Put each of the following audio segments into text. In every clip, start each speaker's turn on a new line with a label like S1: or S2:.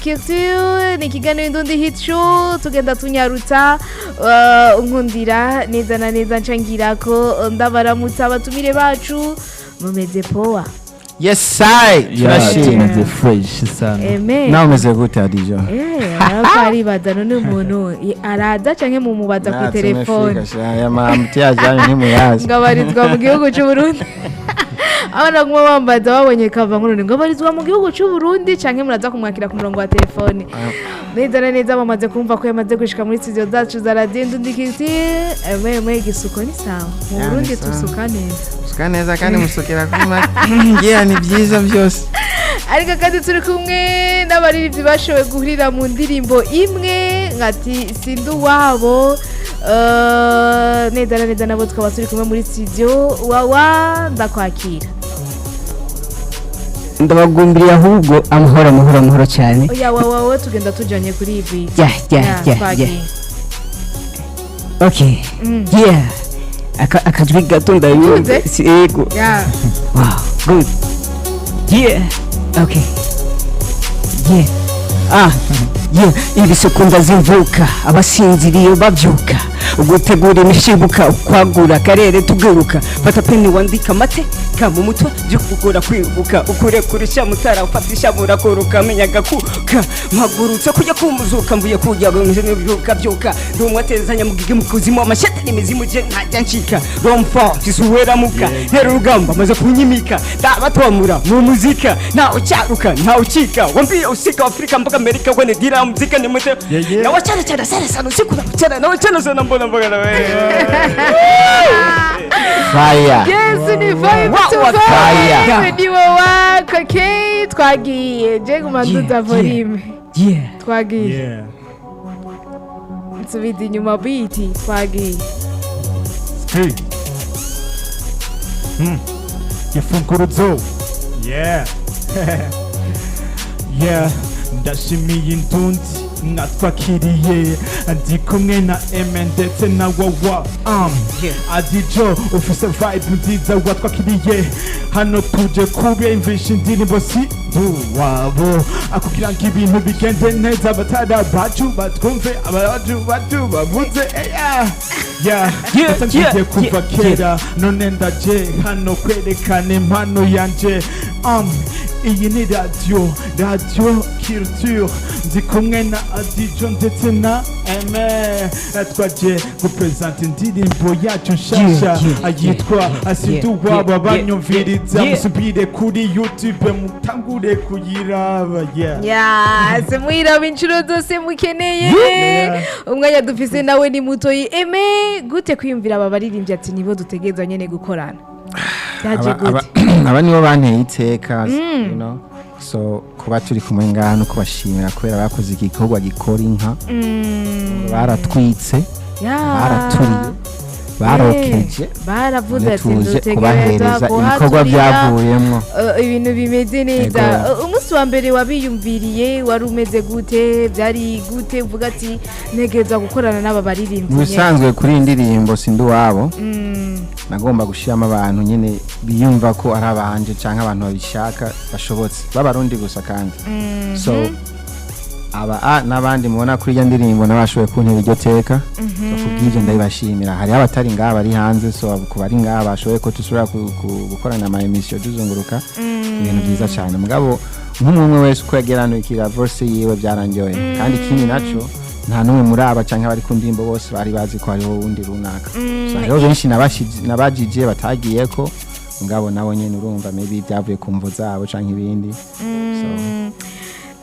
S1: Culture. Ni ikiganiro Indundi Hit Show. Tugenda tunyarutsa, nkundira neza na neza ncangira ko ndabaramutsa abatumire bacu. Mumeze poa?
S2: Yes, I. Turashima.
S3: Tumeze fresh sana.
S1: Eme.
S2: Nawe umeze gute, Adijo?
S1: Ariko aribaza none umuntu araza canke mumubaza ku telefone?
S2: Aya mamuti yanyu ntimuyazi.
S1: Ngabarizwa mu gihugu c'u Burundi. Abana kuma bambaza babonye kava none ngabarizwa mu gihugu c'u Burundi canke muraza kumwakira ku murongo wa telefone? Neza na neza bamaze kumva ko yamaze gushika muri studio zacu za Radio Indundi Culture. Emwe, igisuko ni sawa mu
S2: Ya, ni
S1: Burundi
S2: sawa.
S1: tusuka neza.
S2: Musuka neza kandi musukira kuri make. Ni byiza byose.
S1: Ariko kandi turi kumwe n'abaririmbyi bashoboye guhurira mu ndirimbo imwe nkati Sindi Uwabo. Neza na neza nabo tukaba turi kumwe muri studio. Wawa, ndakwakira.
S4: Ndabagumbiriye ahubwo amahoro, amahoro, amahoro cyane.
S1: Oya, wawa, wowe tugenda tujanye kuri ibi.
S4: Ya.
S1: Twagiye.
S4: Okay. Yeah, akajwi gato ndayumva.
S1: Tuze?
S4: Yego.
S1: Ya.
S4: Wow, good. Yeah, okay, yeah, ah yeah. Ibisuku ndazimvuka, abasinziriye babyuka, gutegura imishibuka, kwagura akarere tuguruka. Fata peni wandika amateka mu mutwe byo kugora kwibuka, ukure kurisha mutara ufatisha murakuruka, menya gakuka mpagurutse kujya kumuzuka, mvuye kujya byuka byuka, ndi umwatezanya mugige mu kuzimu, amashetani imizimu je ntajya ncika romfa fisuweramuka ntera urugamba maze kunyimika, ndabatwamura mu muzika, ntawe ucyaruka ntawe ucika, wambwiye usika Afrika mpaka Amerika wene dira muzika ni mute. Na wachana chana sana sana usiku na mchana na wachana sana mbona mbona na wewe.
S2: Fire.
S1: Yes, ni vibe to
S4: Wa-
S1: vibe.
S4: Fire.
S1: Ni wowe kake twagiye je kumanduza volume. Twagiye. Nsubiza inyuma biti, twagiye.
S3: Hey. Ifunguruzo. Yeah. Ndashimiye Indundi mwatwakiriye, ndi kumwe na M ndetse na Wawa. Adijo, ufise vibe nziza, watwakiriye hano tuje kubiyumvisha indirimbo si duwabo kugira ngo ibintu bigende neza, abatara bacu batwumve, abacu bacu bavuze yeah. Natangiye kuva kera, none ndaje hano kwerekana impano yanje. Iyi ni radio culture, ndi kumwe na Adijo ndetse na Eme, twaje gupresenta indirimbo yacu nshasha yitwa Asinduwabo. Abanyumviriza, musubire kuri YouTube mutangure kuyiraba, yeah.
S1: Yes, mwiraba inshuro zose mukeneye. Umwanya dufise nawe ni mutoyi. Eme, gute kwiyumvira aba baririmbyi ati nibo dutegerezwa nyene gukorana? Byaje gute?
S2: Aba nibo banteye iteka. So kuba turi kumwe ngaha no kubashimira kubera bakoze igikorwa gikora inka, baratwitse, baraturiye, barokeje.
S1: Baravuze
S2: none
S1: ati
S2: tuje
S1: dutegereza
S2: kubahereza ibikorwa
S1: kuhaturira
S2: byavuyemwo.
S1: Ibintu bimeze neza.
S2: Ego.
S1: Umunsi wa mbere wabiyumviriye wari umeze gute? Byari gute uvuga ati ntegerezwa gukorana n'aba baririmbyi
S2: Mu
S1: nyene?
S2: bisanzwe kuri iyi ndirimbo Sindi Uwabo nagomba gushyiramo abantu nyine biyumva ko ari abanje cyangwa abantu babishaka bashobotse b'Abarundi gusa kandi. So aba a n'abandi mubona kuri iyo ndirimbo nabashoboye kuntera iryo teka. So kubw'ibyo ndabibashimira. Hariho abatari ngaha bari hanze, so ku bari ngaha bashoboye ko dusubira gukorana ama émission tuzunguruka, ibintu byiza cyane. Mugabo nk'umwe wese uko yageranukira verse yiwe byarangiye. Kandi ikindi naco, nta n'umwe muri aba canke abari ku ndirimbo bose bari bazi ko hariho wundi runaka. So hariho benshi nabajije batagiyeko, mugabo nabo nyene urumva maybe byavuye ku mvo zabo canke ibindi, so.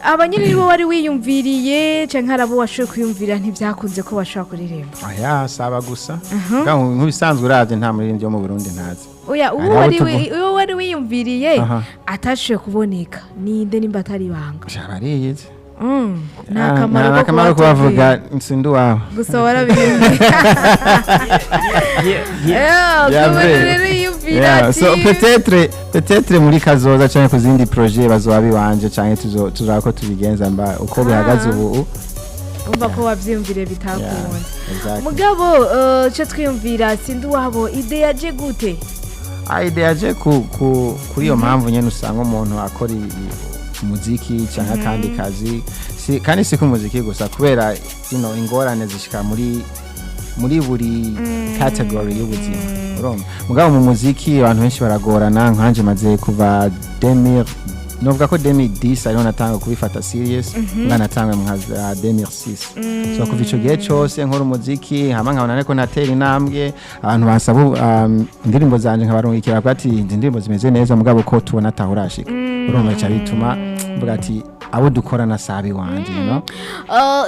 S1: Aba nyine nibo wari wiyumviriye canke hari abo washoboye kwiyumvira ntibyakunze ko bashobora kuririmba?
S2: Aya saba gusa. Mugabo nk'ibisanzwe uravye nta muririmbyi wo mu Burundi ntazi.
S1: Oya, uwo
S2: Hari abo
S1: wari uwo wari wiyumviriye atashoboye kuboneka ninde, nimba atari ibanga?
S2: Bariyizi.
S1: Nta kamaro
S2: nta
S1: ko
S2: kamaro
S1: kubatubwira.
S2: kubavuga, sindi uwawe.
S1: Gusa warabiyumviye.
S2: Yeah,
S1: kubona
S2: vrai.
S1: rero yiyumvira
S2: Yeah,
S1: ati
S2: so peut-être muri kazoza canke ku zindi projet bazoba biwanje canke tuzaba ko tubigenza mba uko bihagaze ubu.
S1: Umva ko wavyiyumvire bitakunze.
S2: Yeah, exactly.
S1: Mugabo cyo twiyumvira Sindi Uwabo, idée yaje gute?
S2: Ah, idée yaje kuri iyo mpamvu nyene usanga umuntu akora Umuziki cyangwa akandi kazi, si kandi si ku muziki gusa, kubera ingorane zishika muri buri category y'ubuzima, urumva. Mugabo mu muziki abantu benshi baragorana. Nkanje maze kuva 2000, novuga ko 2010 ariho natanga kubifata serious, nga natanga nka za 2006. So kuva ico gihe cose nkora umuziki, hama nkabona ariko natera intambwe. Abantu basaba indirimbo zanje, nkabarungikira ko ati: "Izi ndirimbo zimeze neza, mugabo ko tubona ataho urashika." Urumva, bica bituma mvuga ati abo dukorana sabi wanje.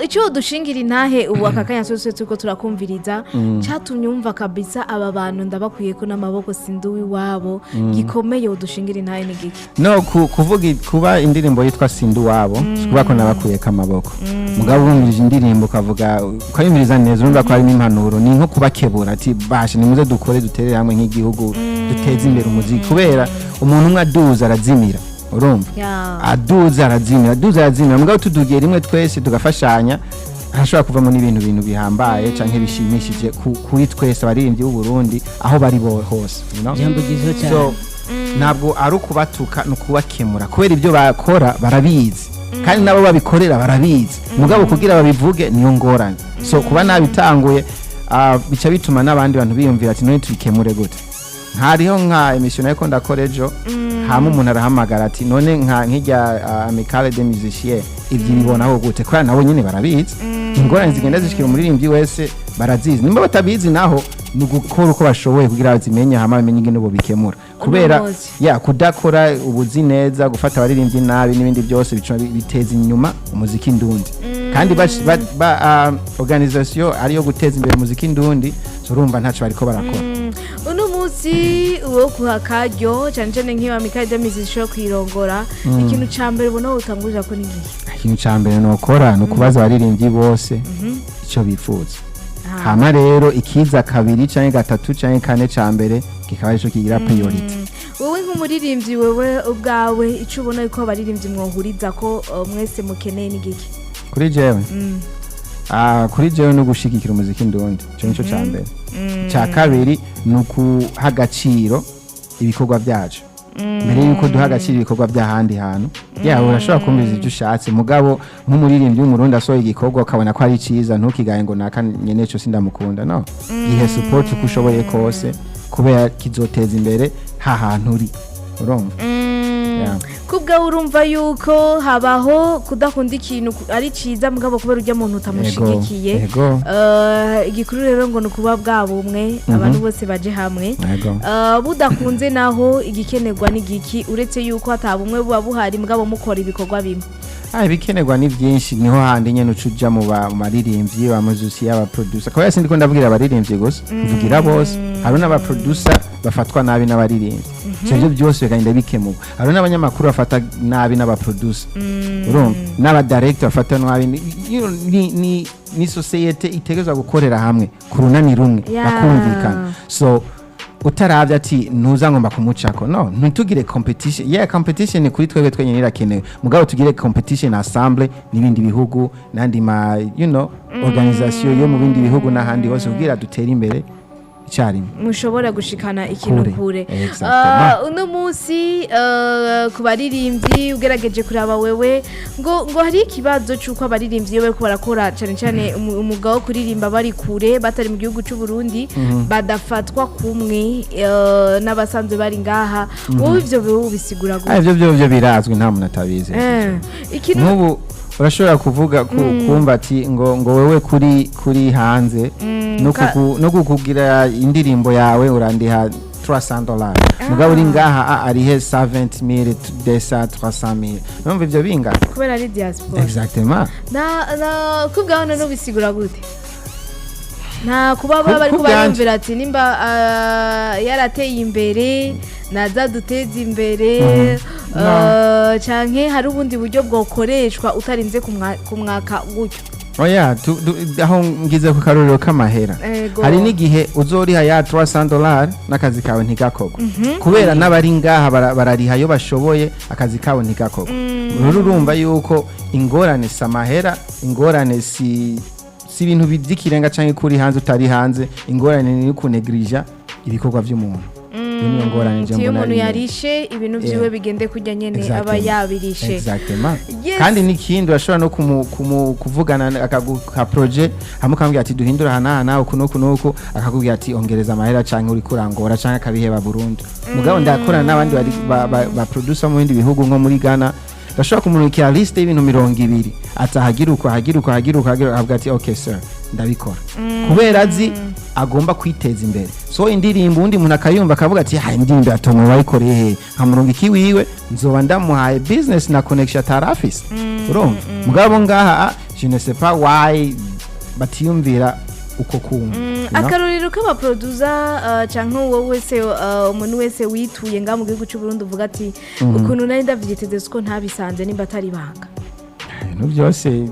S1: Icyo dushingira intahe ubu aka kanya twese turiko turakumviriza, cyatumye wumva kabisa aba bantu ndabakwiye ko n'amaboko, sindi uw'iwabo, gikomeye, udushingira intahe ni giki?
S2: No kuvuga kuba indirimbo yitwa Sindi Uwabo, si kuvuga ko nabakuyeko amaboko. Mugabo wumvirije indirimbo, ukavuga, ukayumviriza neza, urumva ko harimo impanuro. Ni nko kubakebura ati: "Bashe, nimuze dukore, duterere hamwe nk'igihugu, duteze imbere umuziki," kubera umuntu umwe aduza arazimira, urumva. Aduza arazimira, aduza arazimira. Mugabo tudugiye rimwe twese, tugafashanya, hashobora kuvamo n'ibintu bintu bihambaye canke bishimishije kuri twese abaririmbyi b'u Burundi aho bari hose.
S4: Ijambo ryiza cyane.
S2: So ntabwo ari ukubatuka, ni ukubakemura, kubera ibyo bakora barabizi, kandi nabo babikorera barabizi. Mugabo kugira babivuge niyo ngorane. So kuba nabitanguye, bica bituma n'abandi bantu biyumvira ati: "None tubikemure gute?" Hariho nka émission nariko ndakora ejo, hama umuntu arahamagara ati: "None nka nk'irya Amicale des Musiciens ibyo ibibonaho gute?" Kubera nabo nyine barabizi ingorane zigenda zishikira umuririmbyi wese, barazizi. Nimba batabizi naho, ni ugukora uko bashoboye kugira bazimenye, hama bamenye ingene bobikemura, kubera
S1: munsi.
S2: Ya kudakora ubuzi neza, gufata abaririmbyi nabi n'ibindi byose bica biteza inyuma umuziki ndundi. Kandi organisation ariyo guteza imbere umuziki ndundi, so urumva ntaco bariko barakora.
S1: Uno munsi uwo kuha akaryo, cyane cyane nk'iyo Amicale des Musiciens ishobora kwirongora, ikintu ca mbere ubona wotangurira ko ni igihe?
S2: Ikintu ca mbere nokora ni ukubaza abaririmbyi bose icyo bifuza. Hama rero ikiza kabiri canke gatatu canke kane, ca mbere kikaba arico kigira priority.
S1: Wowe nk'umuririmbyi, wewe ubwawe, icyo ubona yuko abaririmbyi mwohuriza ko mwese mukeneye ni giki?
S2: Kuri jewe, kuri jewe no gushigikira umuziki ndundi, ico nico ca mbere. Ca kabiri ni ukuha agaciro ibikorwa byacu mbere yuko duha agaciro ibikorwa by'ahandi hantu. Yawe urashobora kumviriza ibyo ushatse, mugabo nk'umuririmbyi w'Umurundi asohoye igikorwa ukabona ko ari cyiza, ntukigaye ngo naka nyene cyo sindamukunda. No gihe support uko ushoboye kose, kubera kizoteza imbere ha hantu uri, urumva. Yeah.
S1: Kubwawe urumva yuko habaho kudakunda ikintu ari ciza, mugabo kubera urya muntu utamushigikiye.
S2: Ego.
S1: Igikuru rero ngo ni ukuba bwa bumwe, abantu bose baje hamwe.
S2: Ego.
S1: Budakunze naho, igikenerwa ni giki, uretse yuko ata bumwe buba buhari mugabo mukora ibikorwa bimwe?
S2: Ibikenerwa ni byinshi. Niho handi nyene uca uja mu baririmbyi, ba musiciens, aba producer, kubera sindiko ndavugira abaririmbyi gusa, mvugira bose. Hari n'aba producer bafatwa nabi n'abaririmbyi. So ibyo byose bikagenda bikemurwa. Hari n'abanyamakuru bafata nabi n'aba producer, urumva, n'aba director bafata nabi. Ni société itegerezwa gukorera hamwe ku runani rumwe, bakumvikana. So utaravye ati ntuza ngomba kumucako, no ntitugire competition. Yeah, competition kuri twebwe twenyine irakenewe, mugabo tugire competition ensemble n'ibindi bihugu n'andi ma organisation yo mu bindi bihugu n'ahandi hose, kugira dutere imbere icyarimwe.
S1: Mushobora gushikana ikintu
S2: Kure.
S1: kure.
S2: Exactement.
S1: Uno munsi, ku baririmbyi, ugerageje kuraba wewe, ngo hari ikibazo c'uko abaririmbyi iyo bariko barakora, cane cane umwuga wo kuririmba, bari kure, batari mu gihugu c'u Burundi, badafatwa kumwe n'abasanzwe bari ngaha. Wowe ivyo wewe ubisigura gute?
S2: Ivyo byo birazwi, nta muntu atabizi.
S1: Ikintu
S2: Nk'ubu urashobora kuvuga kumva ati ngo wewe kuri hanze no no kukugira indirimbo yawe urandiha $300, mugabo uri ngaha arihe 70000, 200, 300,000. Urumva ivyo bingana?
S1: Kubera ari diaspora.
S2: Exactement.
S1: Na kubwaho none ubisigura gute? Nta kuba baba bariko
S2: Ku bwanje.
S1: bariyumvira ati nimba yarateye imbere naza duteze imbere, canke hari ubundi buryo bwokoreshwa utarinze kumwaka gutyo?
S2: Oya, aho ngize ku karorero k'amahera,
S1: Ego.
S2: hari n'igihe uzoriha ya $300 n'akazi kawe ntigakorwe, kubera n'abari ngaha barariha iyo bashoboye, akazi kabo ntigakorwe. Rero urumva yuko ingorane si amahera, ingorane si ibintu by'ikirenga canke kuri hanze utari hanze. Ingorane ni kunegrija ibikorwa by'umuntu. Iyo niyo ngorane je
S1: Iyo
S2: mbona
S1: umuntu
S2: ari.
S1: Yarishe ibintu vyiwe bigende kurya nyene aba yabirishe.
S2: Exactement.
S1: Yes.
S2: Kandi n'ikindi, urashobora no kuvugana akaguha projet, hamwe ukamubwira ati duhindura aha n'aha n'aha, uku n'uku n'uku, akakubwira ati ongereza amahera canke uriko urangora, canke akabiheba burundu. Mugabo ndakorana n'abandi ba producer mu bindi bihugu, nko muri Ghana, ndashobora kumurikira liste y'ibintu 20, ati ahagira uko, ahagira uko, ahagira uko, ahagira uko, avuga ati okay sir, ndabikora, kubera azi agomba kwiteza imbere. So indirimbo undi muntu akayumva akavuga ati ha, indirimbo ya Tomo bayikoreye he? Nkamurunga ikiwiwe, nzoba ndamuhaye business na connection atari afise, urumva? Mugabo ngaha, je ne sais pas why batiyumvira uko kumva, you know?
S1: Akarorero k'abaproducer canke uwo wese, umuntu wese wituye ngaha mu gihugu cy'u Burundi, uvuga ati ukuntu nari ndavyiteze siko ntabisanze, nimba atari ibanga.
S2: Ibintu byose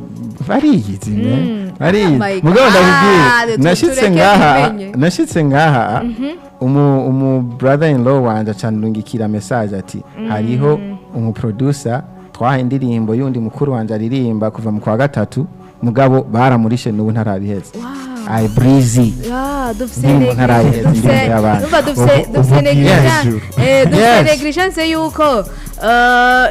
S2: bariyizi ne bariyizi.
S1: Oh my
S2: Mugabo
S1: God,
S2: ndakubwira, nashitse
S1: tureke
S2: ngaha,
S1: tumenye.
S2: nashitse ngaha, umu brother in law wanje acandungikira message ati hariho umu producer twahaye indirimbo y'undi mukuru wanje aririmba kuva mu kwa gatatu, mugabo baramurishe, n'ubu ntarabiheza. I breezy.
S1: Ah, dufise
S2: Indirimbo ntarayiheza, indirimbo y'abana.
S1: Numva dufise dufise
S2: Yes.
S1: dufise negligence yuko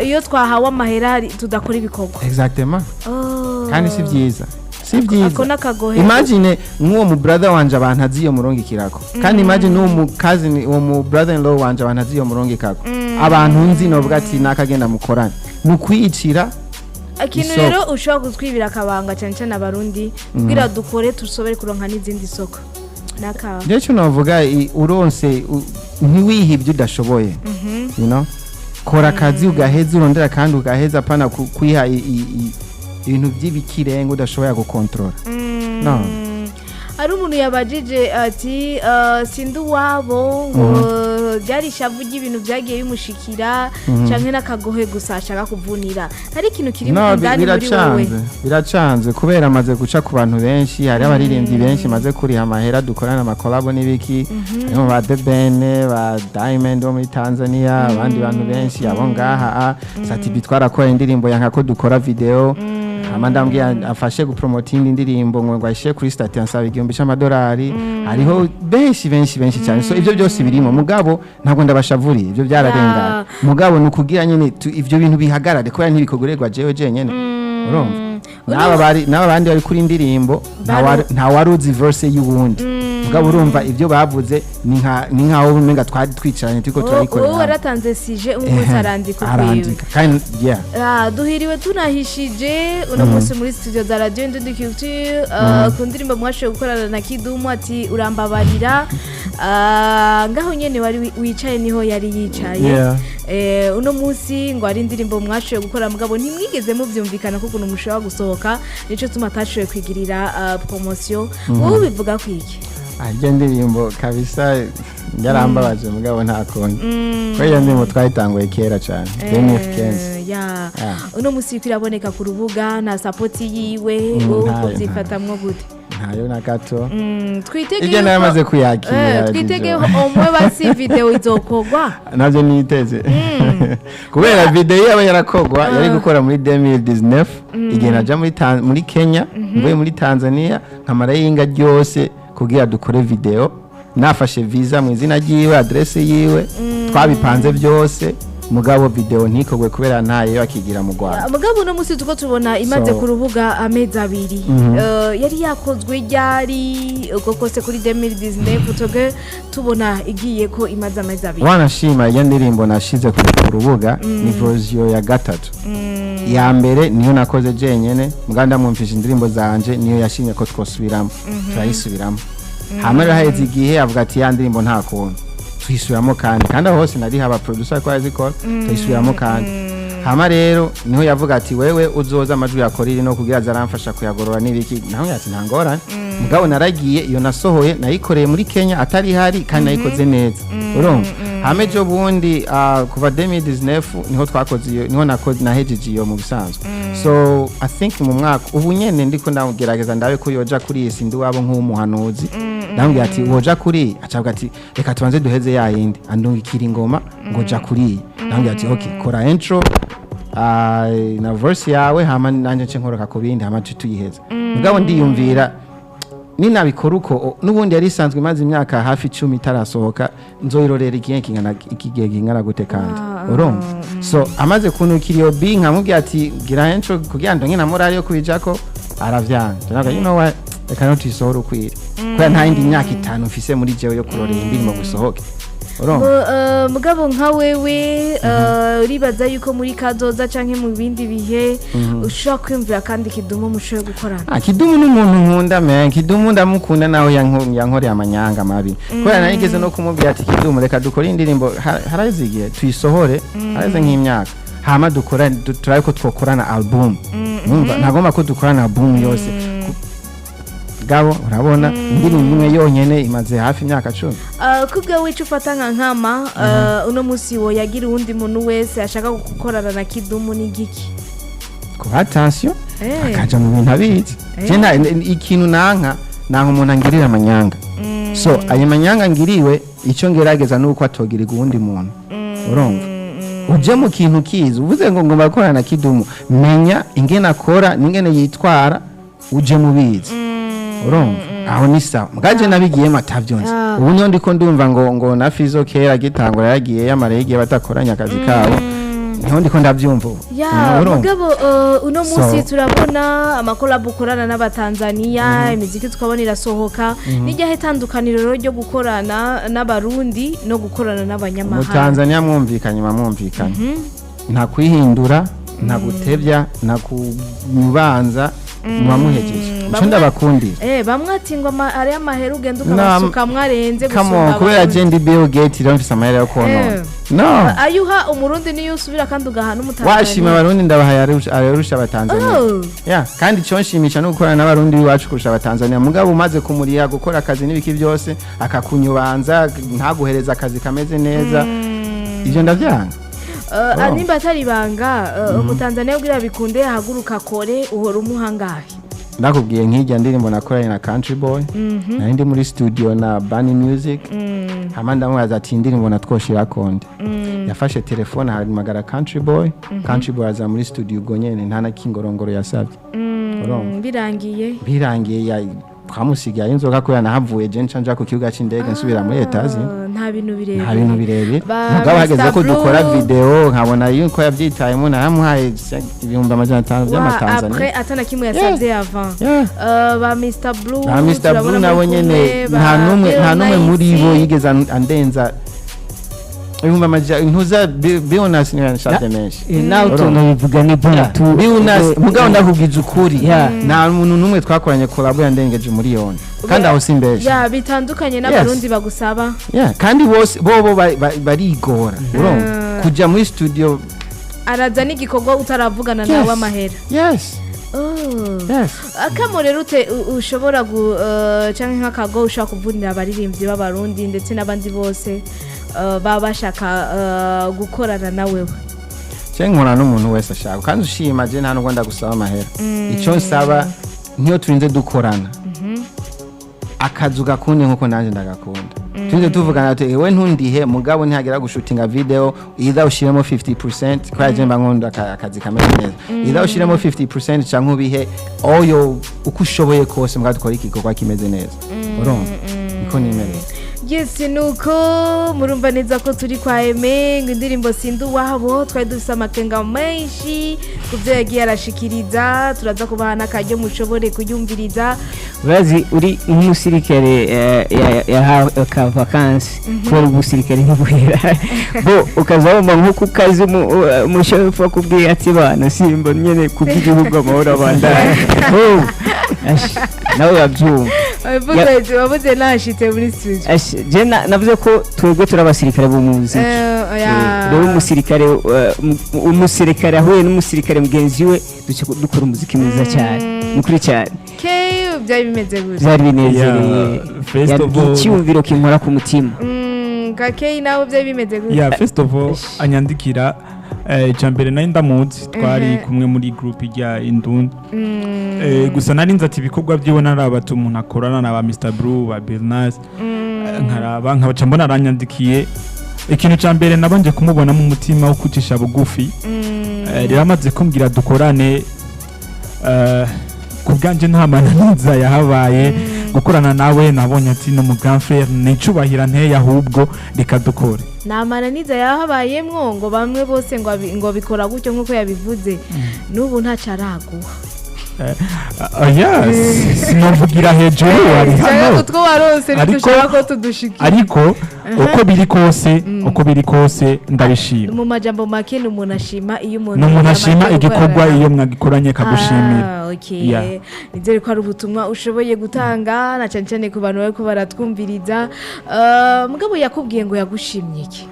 S1: iyo twahawe amahera tudakora ibikorwa.
S2: Exactement.
S1: Oh.
S2: Kandi si byiza, si byiza.
S1: Ako n'akagohe.
S2: Imagine nk'uwo mu brother wanje abantu azi iyo murungikirako, kandi imagine n'uwo mu cousin, uwo mu brother in law wanje abantu azi iyo murungikako, abantu nzi novuga ati nakagenda mukorane, ni ukwiyicira
S1: Ikintu
S2: isoko.
S1: rero ushobora kutwibira akabanga, cyane cyane abarundi, kugira dukore dusobere kuronka n'izindi soko naka.
S2: Njye cyo navuga, uronse ntiwihe ibyo udashoboye, you know? Kora akazi ugaheza, urondera kandi ugaheza, apana kwiha ibintu by'ibikirenga udashoboye gukontorora, no.
S1: Hari umuntu yabajije ati sindi uwabo, ngo byari ishavu ry'ibintu byagiye bimushikira canke n'akagohe gusa ashaka kuvunira? Hari ikintu kiri
S2: No,
S1: indani muri wowe?
S2: biracanze, biracanze, kubera amaze guca ku bantu benshi. Hari abaririmbyi benshi maze kuriha amahera, dukorana amakolabo n'ibiki, harimo ba The Ben, ba Diamond bo muri Tanzania, abandi bantu benshi abo ngaha. Sat-B twarakora indirimbo yanka ko dukora video, hama ndambwiye afashe gupromotinga indirimbo ngo ayishyire kuri statut, ansaba 1000 c'amadolari. Hariho benshi benshi benshi cyane. So ibyo byose birimo, mugabo ntabwo ndabashavuriye, ibyo byararenganye. Mugabo ni ukugira nyine ivyo bintu bihagarare, kubera ntibikogorerwa jewe jenyene, urumva? N'aba bari n'aba bandi bari kuri indirimbo, nta wari uzi verse y'uwundi, mugabo urumva ibyo bavuze ni nkaho umenga twari twicaranye turiko
S1: Wowe
S2: turayikorera hamwe.
S1: Waratanze sujet, umwe wese arandika ukwiwe.
S2: Arandika kandi, yeah.
S1: Ah, duhiriwe tunahishije uno munsi muri studio za Radio Indundi Culture, ku ndirimbo mwashoboye gukorana na Kidumu ati urambabarira. Ngaho nyene wari wicaye niho yari yicaye. Uno munsi ngo ari indirimbo mwashoboye gukora, mugabo ntimwigeze mubyumvikana ko ukuntu mushobora gusohoka, nico tuma atashoboye kwigirira promotion. Wowe ubivuga kwiki?
S2: Iyo ndirimbo kabisa yarambabaje, mugabo nta kundi, kuko iyo ndirimbo twayitanguye kera cyane, 2015.
S1: Ya.
S2: Ah.
S1: Uno munsi iriko iraboneka ku rubuga nta support yiwe, wowe
S2: Ntayo,
S1: ubyifatamwo gute?
S2: Ntayo na gato.
S1: Twitege
S2: Ibyo naramaze kuyakira,
S1: twitege
S2: Dijo.
S1: umwe basi video izokogwa.
S2: Nabyo niteze, kubera video yaba yarakogwa yari gukora muri 2019, igihe naja muri Kenya, mvuye muri Tanzania, nkamara yinga ryose kugira dukore video, nafashe visa mu izina ryiwe, adresse yiwe, twabipanze byose, mugabo video ntikogwe kubera ntayo akigira mu Rwanda.
S1: Mugabo uno munsi tuko tubona imaze ku rubuga amezi 2. Yari yakozwe ryari ubwo kose kuri 2019, twebwe tubona igiye ko imaze amezi 2?
S2: Wanashima iyo ndirimbo nashize ku rubuga ni version ya gatatu. Iya mbere niyo nakoze jenyene, mugabo ndamwumvisha indirimbo zanje, niyo yashimye ko twosubiramo, turayisubiramo. Hama rero haheze igihe avuga ati ya ndirimbo nta kuntu tuyisubiramo, kandi aho hose nari haba producer ko yazikora, tuyisubiramo kandi. Hama rero niho yavuga ati wewe uzoza amajwi yakora iri no kugira azaramfasha kuyagorora n'ibiki, naho ati nta ngorane. Mugabo naragiye, iyo nasohoye nayikoreye muri Kenya atari hari, kandi nayikoze neza, urumva? Hama ejo bundi, kuva 2019 niho twakoze iyo, niho nakoze, nahejeje iyo mu bisanzwe. So I think mu mwaka ubu nyene ndiko ndagerageza ndabe ko yoja kuri iyi sindi wabo nk'umuhanuzi. Ndamubwira ati woja kuri, acavuga ati reka tubanze duheze ya yindi, andungikira ingoma ngo ja kuri iyi. Ndamubwira ati okay, kora intro na verse yawe, hama nanje nce nkoroka ku bindi, hama tuce tuyiheza. Mugabo ndiyumvira Ninabikora uko n'ubundi yari isanzwe imaze imyaka hafi 10 itarasohoka, nzoyirorera igihe kingana iki, gihe kingana gute? Kandi urumva, so amaze kuntukira iyo bi, nkamubwira ati gira intro kugira ngo nkina morale yo kubijako, aravyanga. Ndavuga, "You know what, reka no tuyisohore ukwire," kubera nta yindi myaka 5 mfise muri jewe yo kurorera indirimbo gusohoke, urumva.
S1: Mugabo nka wewe, uribaza yuko muri kazoza canke mu bindi bihe ushobora kwiyumvira kandi Kidumu mushoboye gukorana?
S2: Ah, Kidumu ni umuntu nkunda, man. Kidumu ndamukunda naho yankoreye amanyanga mabi. Kubera narigeze no kumubwira ati Kidumu, reka dukore indirimbo, haraheze igihe, tuyisohore, haraheze nk'imyaka, hama dukora turabe ko twokorana album. Numva ntagomba ko dukorana album yose. Gabo urabona indirimbo imwe yonyene imaze hafi imyaka 10.
S1: Kubwa wica ufata nka nkama, uno munsi wo yagira uwundi muntu wese ashaka gukorana na Kidumu n'igiki?
S2: Kuba attention, akaja mu bintu abizi. Je ikintu nanka umuntu angirira amanyanga. So ayo manyanga ngiriwe, icyo ngerageza nuko atogirirwa uwundi muntu. Urumva, uje mu kintu kizi, uvuze ngo ngomba gukorana na Kidumu, menya ingene akora n'ingene yitwara, uje mubizi. Urumva, aho ni sawa. Mugaje nabigiyemo atavyonze. Ubu niho ndiko ndumva ngo na Fizo kera gitangura yagiye yamara igihe batakoranye akazi kabo, niho ndiko ndavyumva ubu.
S1: Ya.
S2: Urumva?
S1: Mugabo uno munsi turabona amakolabo ukorana n'Abatanzaniya, imiziki tukabona irasohoka. Nijyaho itandukaniro rero ryo gukorana n'Abarundi no gukorana n'abanyamahanga?
S2: Umutanzaniya mwumvikanye, mwumvikanye, nta kwihindura, nta gutebya, nta kubanza, muba muhejeje. Icyo ndabakundira.
S1: Bamwe ati ngo hariyo amahera ugenda ukabasuka mwarenze
S2: Come on,
S1: gusumba
S2: kubera
S1: Abarundi.
S2: je ndi Bill Gates rero mfise amahera yo konona? No.
S1: Ayo uha Umurundi niyo usubira kandi ugaha n'Umutanzaniya.
S2: Washima Abarundi ndabahaye arusha Abatanzaniya.
S1: Oh.
S2: Ya, kandi icyo nshimisha no gukorana n'Abarundi b'iwacu kurusha Abatanzaniya. Mugabo umaze kumuriha gukora akazi n'ibiki byose, akakunyubanza, ntaguhereza akazi kameze neza, ibyo ndabyanga. Oh.
S1: Nimba atari ibanga, Umutanzaniya ubwira bikunde haguruka kore, uhora umuha ngahe?
S2: Ndakubwiye nk'ijya ndirimbo nakoranye na Country Boy, nari ndi muri studio na Bunny Music, hama ndamubaza ati indirimbo natwoshira konde. Yafashe telefone ahamagara Country Boy, Country Boy aza muri studio ubwo nyene, nta na kingorongoro yasabye. Urumva?
S1: Birangiye.
S2: Birangiye twamusigaye inzoga, kubera nahavuye je nca nja ku kibuga c'indege nsubira muri etazi.
S1: Ah, nta bintu birebire.
S2: Nta bintu birebire.
S1: Ba
S2: Mugabo hageze
S1: Mr.
S2: ko dukora
S1: Blue.
S2: video, nkabona yuko yabyitayemo, naramuhaye 500,000
S1: Wa
S2: by'amatanzania.
S1: après atana kimwe yasabye avant.
S2: Yeah.
S1: Ba Mr Blue,
S2: Ba Mr
S1: turabona
S2: Blue nabo
S1: muri
S2: nyene
S1: kumwe, ba
S2: nta numwe, nta
S1: Bill
S2: numwe muri bo
S1: Nice.
S2: yigeze andenza ibihumbi amajana ntuza. Billnass niwe yanshatse menshi.
S4: Nawe utuntu bivuga ni bon tu.
S2: Billnass, mugabo ndakubwiza ukuri,
S4: Yeah.
S2: nta muntu n'umwe twakoranye collab yandengeje 1 miliyoni, kandi aho simbesha.
S1: Ya, bitandukanye n'Abarundi bagusaba.
S2: Yeah, kandi bose bobo barigora, urumva, kuja muri studio.
S1: Araza n'igikorwa utaravugana
S2: Yes.
S1: nawe amahera.
S2: Yes.
S1: Oh.
S2: Yes.
S1: Akamo rero ushobora canke nk'akago ushobora kuvunira abaririmbyi b'Abarundi ndetse n'abandi bose baba bashaka gukorana na wewe?
S2: Je nkora n'umuntu wese ashaka, kandi ushima je nta nubwo ndagusaba amahera. Icyo nsaba, niyo turinze dukorana, akazi ugakunde nkuko nanjye ndagakunda. Turinze tuvugana ati ewe ntundihe, mugabo ntihagera gushutinga video, either ushiremo 50%, kubera je mba nkunda akazi kameze neza, either ushiremo 50% canke ubihe oyo uko ushoboye kose, mugabo dukore igikorwa kimeze neza. Urumva, niko nimereye.
S1: Yes, nuko murumva neza ko turi kwa Aime, ngo indirimbo Sindi Uwabo twari dufise amakenga menshi ku byo yagiye arashikiriza, turaza kubaha n'akaryo mushobore kuyumviriza.
S4: Urazi uri nk'umusirikare, yahawe ka vacances kubera ubusirikare ntibuhera, bo ukaza wumva nko ku kazi umushefu akubwiye ati bana simba nyene kubw'igihugu amahoro abandanye. Oh, ash, nawe urabyumva.
S1: Wavuze nashitse muri studio.
S4: Ash, je navuze ko twebwe turi abasirikare b'umuziki.
S1: Oya.
S4: Rero umusirikare, umusirikare ahuye n'umusirikare mugenzi we, duca dukora umuziki mwiza cyane, ni kuri cyane.
S1: K, byari bimeze gutya.
S4: Byari binezereye.
S3: Yeah, first of all-
S4: Icyumviro kinkora ku mutima.
S1: Kakei, nawe byari bimeze gutya.
S3: Yeah, first of all, anyandikira, icya mbere nari ndamuzi, twari kumwe muri group ijya Indundi. Gusa nari nzi ati ibikorwa byiwe naraba ati umuntu akorana na ba Mr Blue, ba Billnass, nkaraba nkabaca mbona aranyandikiye. Ikintu cya mbere nabanje kumubonamo umutima wo kwicisha bugufi. Rero amaze kumbwira dukorane, ku bwanje nta mananiza yahabaye. Gukorana nawe nabonye ati no mu grand frère nicubahira nteye, ahubwo reka dukore.
S1: Nta mananiza yahabayemwo ngo bamwe bose ngo ngo bikora gutyo nk'uko yabivuze, n'ubu ntaco araguha?
S3: Oya, sinovugira hejuru ari hano.
S1: Utwo waronse ntitushaka ko tudushikira.
S3: Ariko uko biri kose ndabishima.
S1: Mu majambo make, ni umuntu ashima iyo umuntu
S3: Ni umuntu ashima
S1: yamaze
S3: igikorwa
S1: gukorana.
S3: iyo mwagikoranye akagushimira.
S1: Ah, okay.
S3: Yeah.
S1: Nizere ko ari ubutumwa ushoboye gutanga na cyane cyane ku bantu bariko baratwumviriza. Mugabo yakubwiye ngo yagushimye iki?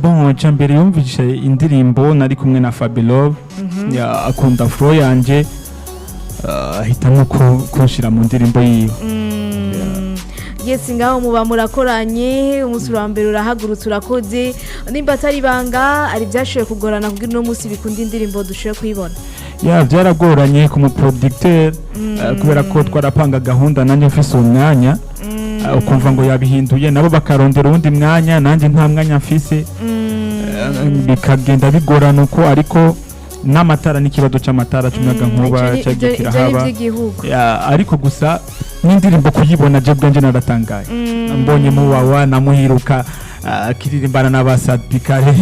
S3: Bon, icya mbere yumvise indirimbo nari kumwe na Fabilove, akunda flow yanje, ahitamo kunshira mu ndirimbo yiwe.
S1: Yes, ngaho muba murakoranye, umunsi wa mbere urahagurutse urakoze. Nimba atari ibanga, ari byashoboye kugorana kugira uno munsi bikunda indirimbo dushoboye kuyibona?
S3: Ya, byaragoranye ku muproducteur, kubera ko twarapanga gahunda nanjye mfise umwanya, ukumva ngo yabihinduye, nabo bakarondera uwundi mwanya, nanjye nta mwanya mfise, bikagenda bigorana uko. Ariko n'amatara, n'ikibazo c'amatara c'umuyagankuba
S1: Ivyo
S3: cyagiye
S1: ivyo ni
S3: kirahaba.
S1: ivy'igihugu.
S3: Ya, ariko gusa n'indirimbo kuyibona, je bwanje naratangaye mbonye muwawa namuhiruka akiririmbana n'abasadikare,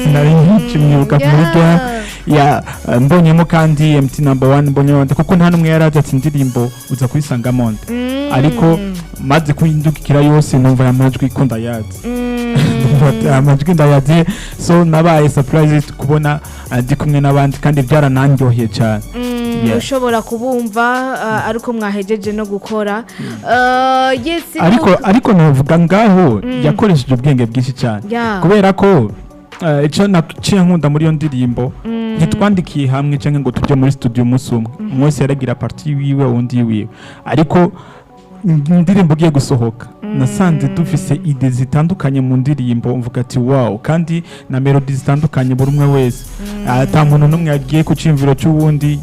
S3: sinari nkikimwibuka muri gang ya. Mbonyemo kandi MT number one, mbonyemo abandi, kuko nta n'umwe yarazi ati indirimbo uza kuyisangamo nde. Ariko maze kuyindukikira yose, numva aya majwi ko ndayazi. Numva ati, aya majwi ndayazi. So nabaye surprise kubona ndi kumwe n'abandi, kandi byaranandyoheye cyane. Yeah.
S1: Ushobora kubumva ariko mwahejeje no gukora. Yes.
S3: Ariko novuga ngaho yakoresheje ubwenge bwinshi cyane, kubera ko icyo naciye nkunda muri iyo ndirimbo, ntitwandikiye hamwe cyangwa ngo tujye muri studio umunsi umwe. Umwe wese yaragira partie wiwe, undi wiwe. Ariko indirimbo igiye gusohoka, nasanze dufise idées zitandukanye mu ndirimbo, mvuga ati wow, kandi na melody zitandukanye, buri umwe wese, ata muntu n'umwe yagiye ku cyiyumviro cy'uwundi,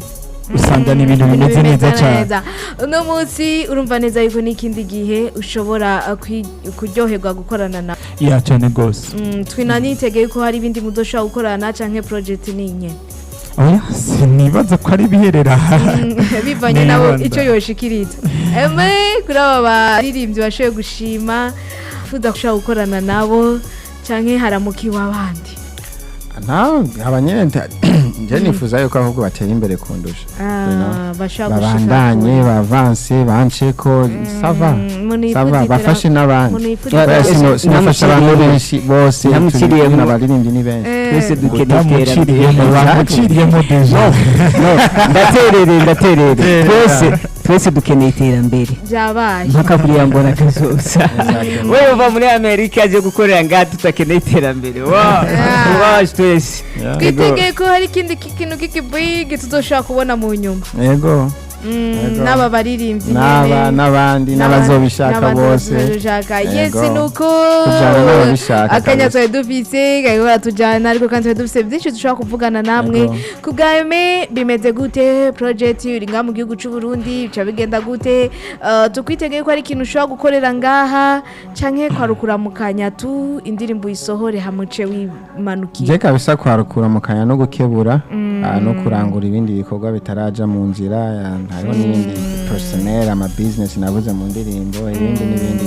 S3: usanga ni ibintu bimeze neza cyane.
S1: Uno munsi urumva neza yuko n'ikindi gihe ushobora kuryoherwa gukorana na
S3: Ya, cyane rwose.
S1: Twinanitegeye yuko hari ibindi mudoshobora gukorana canke project ni nyene?
S3: Oya, sinibaza ko ari ibiherera.
S1: Bivanye nabo
S3: Nibanda.
S1: icyo yoshikiriza eme kuri aba baririmbyi bashoboye gushima fuza gushobora gukorana nabo, canke haramukiwe abandi?
S2: Nta abanyene, nje nifuza yuko ahubwo batera imbere kundusha.
S1: Bashobora gushika
S2: babandanye
S1: kure.
S2: Bavanse banceko, ça va.
S1: Umuntu
S2: Ça va,
S1: yifuza
S2: bafashe n'abandi.
S1: umuntu yifuza
S2: Kubera sinofasha abantu benshi bose.
S4: Ntamuciriyemo.
S2: Turi abaririmbyi ni benshi.
S4: Twese dukeneye iterambere.
S3: Utamuciriyemo, bamuciriyemo déjà.
S4: No, ndaterere, ndaterere. Twese dukeneye iterambere.
S1: Byabaye.
S4: Mpaka kuriya mbona kazoza wewe uva muri Amerika aje gukorera ngaha tutakeneye iterambere. Wow, wow, twese.
S1: Twitegeye ko hari ikindi kintu k'ikibwigi tuzoshobora kubona mu nyuma.
S2: Yego. Yego.
S1: N'aba baririmbyi
S2: n'aba
S1: nyene.
S2: N'abandi n'abazobishaka
S1: N'abandi
S2: bose.
S1: bazobishaka. Yes.
S2: Yego.
S1: Nuko
S2: Tujana n'ababishaka
S1: akanya
S2: kabisa.
S1: twari dufise kariko karatujana, ariko kandi twari dufise byinshi dushobora kuvugana namwe.
S2: Yego.
S1: Ku bwa bimeze gute project uri ngaha mu gihugu c'u Burundi, bica bigenda gute? Tukwitegeye ko hari ikintu ushobora gukorera ngaha, canke kwarukura mu kanya tu indirimbo uyisohore hamuce wimanukiye?
S2: Je kabisa kwarukura mu kanya no gukebura, no kurangura ibindi bikorwa bitaraja mu nzira, hariho n'ibindi personnel, ama business navuze mu ndirimbo, ibindi n'ibindi.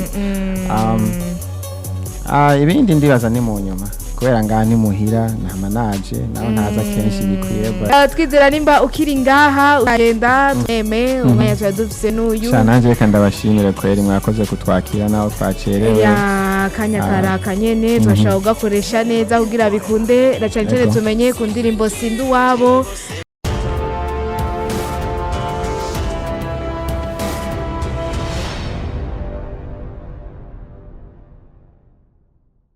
S2: Ibindi ndibaza ni mu nyuma, kubera ngaha ni muhira, ntama naje naho ntaza kenshi bikwiye, but
S1: Twizera nimba ukiri ngaha ukagenda eme umwanya twari dufise n'uyu.
S2: Sha, nanjye reka ndabashimire kweri, mwakoze kutwakira naho twacerewe.
S1: Ya, kanya karaka nyene twashobora kugakoresha neza kugira bikunde, na cane cane
S2: Yego.
S1: tumenye ku ndirimbo Sindi Uwabo.